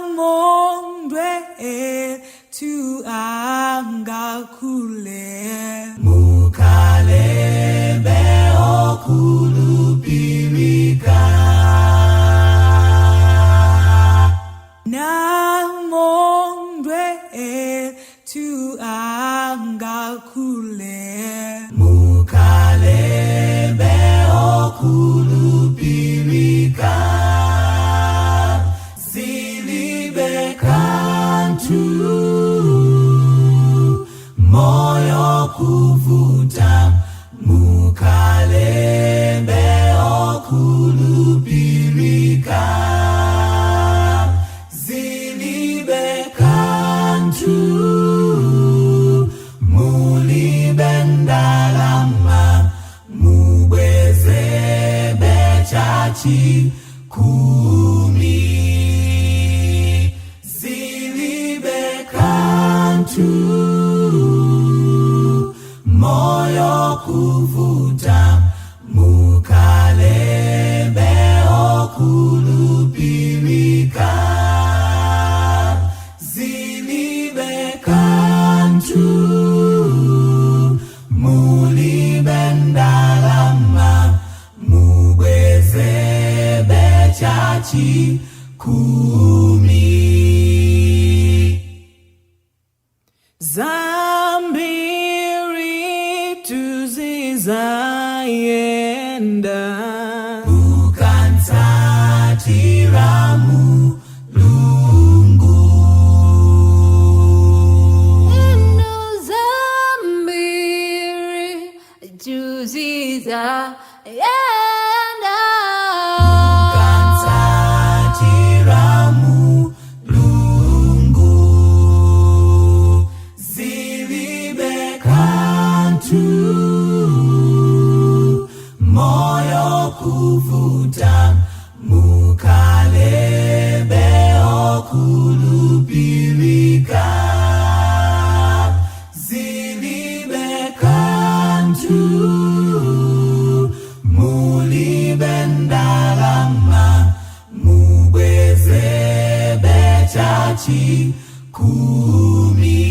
Namondwe tu angakule mukalebe okhulupirika. Namondwe tu angakule mukalebe okhulupirika. Zilibe kanthu moyo kuvuta, mukalebe okhulupirika. Zilibe kanthu mulibe ndalama, mubwezebe chachikhumi. Zilibe kanthu moyo kuvuta, mukalebe okhulupirika. Zilibe kanthu mulibe ndalama, mubwezebe chachikhumi. Zambiri tuzizayenda Ukatsatira Mulungu. Inu zambiri tuzizayenda. Ukatsatira Mulungu. Zilibe kanthu moyo kuvuta, mukalebe okhulupirika. Zilibe kanthu mulibe ndalama, mubwezebe chachikhumi.